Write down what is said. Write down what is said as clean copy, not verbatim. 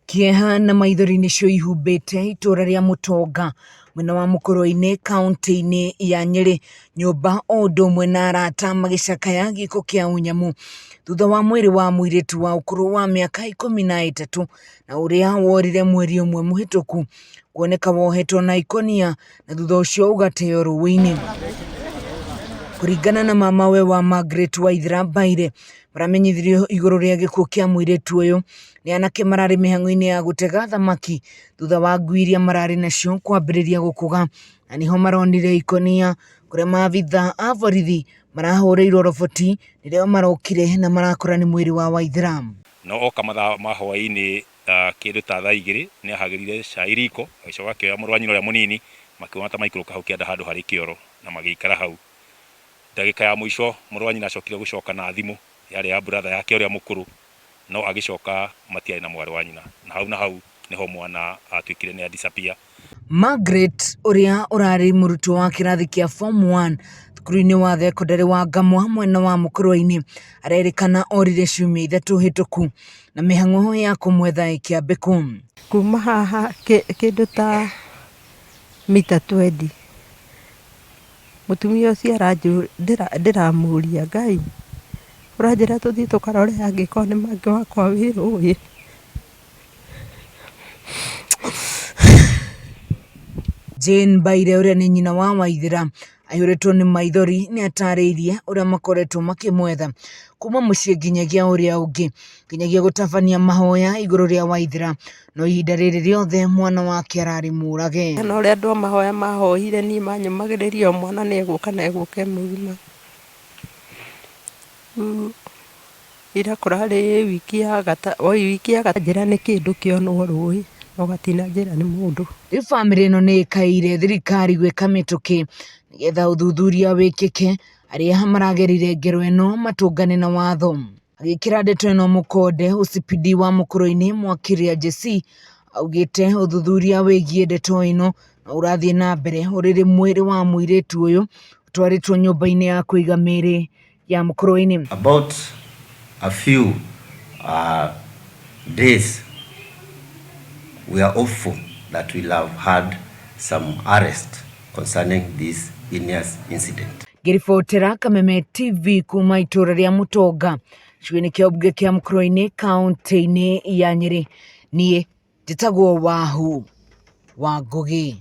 Kĩeha na maithori nĩcio ihumbĩte itũra rĩa Mũtonga mwena wa Mũkũrwe-inĩ kauntĩ-inĩ ya Nyĩrĩ, nyũmba o ũndũ ũmwe na arata magĩcakaya gĩko kĩa ũnyamu thutha wa mwĩrĩ wa mũirĩtu wa ũkũrũ wa mĩaka 13 na ũrĩa worire mweri ũmwe mũhĩtũku kuoneka wohetwo na ikũnia na thutha ũcio ũgateo rũĩ-inĩ. Kũringana na mamawe wa Margaret Waithera Mbaire, maramenyithirio igũrũ rĩa gĩkuũ kĩa mũirĩtu ũyũ nĩ anake mararĩ mĩhang'o-inĩ ya gũtega thamaki thutha wa ngui iria mararĩ nacio kwambĩrĩria gũkũga na nĩho maronire ikũnia kũrĩa maabitha a borithi marahũrĩirwo roboti nĩrĩo marokire na marakora nĩ mwĩrĩ wa Waithera. No oka mathaa ma hwaĩ-inĩ kĩndũ ta thaa 2 nĩ ahagĩrire cai riko, agĩcoka akĩoya mũrũ wa nyina ũrĩa mũnini, makĩona ta maikũrũka hau kĩanda handũ harĩ kĩoro na magĩikara hau. Ndagĩka ya mũico mũrũ wa nyina acokire gũcoka na thimũ yarĩ ya brother yake ũrĩa mũkũrũ, no agĩcoka matiarĩ na mwarĩ wa nyina, na hau na hau nĩho mwana atuĩkire nĩ a disappear. Margaret ũrĩa ũrarĩ mũrutwo wa kĩrathi kĩa form 1 thukuru-inĩ wa thekondarĩ wa Ngamwa mwena wa Mũkũrwe-inĩ arerĩkana orire ciumia 3 hĩtũku na mĩhang'o ya kũmwetha ĩkĩambĩkwo. Kuma haha kĩndũ ta mita twendi, mũtumia ũcio ndĩramũria, Ngai ũranjĩra tũthiĩ tũkarore angĩkorwo nĩ mangĩ wakwa wĩ rũĩ. Jane Mbaire ũrĩa nĩ nyina wa Waithera aihũrĩtwo nĩ maithori nĩ atarĩirie ũrĩa makoretwo makĩmwetha kuma mũciĩ nginyagia ũrĩa ũngĩ nginyagia gũtabania mahoya igũrũ rĩa Waithera no ihinda rĩrĩ rĩothe mwana wake ararĩ mũrage. Na ũrĩa andũ a mahoya mahoire niĩ manyũmagĩrĩria o mwana nĩ egũka na egũka e mũgima. Rĩu ira kũrarĩ wiki ya wiki ya njĩra nĩ kĩndũ kĩonwo rũĩ no gatinanjĩra nĩ mũndũ. Rĩu bamĩrĩ ĩno nĩ ĩkaĩire thirikari gwĩka mĩtũkĩ nĩgetha ũthuthuria wĩkĩke arĩa maragerire ngero ĩno matũngane na watho. Agĩkĩra ndeto ĩno mũkonde OCPD wa Mũkũrwe-inĩ Mwakiria JC augĩte ũthuthuria wĩgiĩ ndeto ĩno no ũrathiĩ na mbere ũrĩrĩ mwĩrĩ wa mũirĩtu ũyũ ũtwarĩtwo nyũmba-inĩ ya kũiga mĩĩrĩ ya Mũkũrwe-inĩ. About a few days we are hopeful that we'll have had some arrest concerning this heinous incident. Ngĩribotera Kameme TV kuma itũra rĩa Mũtonga gĩcigo-inĩ kĩa ũmbunge kĩa Mũkũrwe-inĩ kaũntĩ-inĩ ya Nyĩrĩ, niĩ njĩtagwo Wahu wa Ngũgĩ.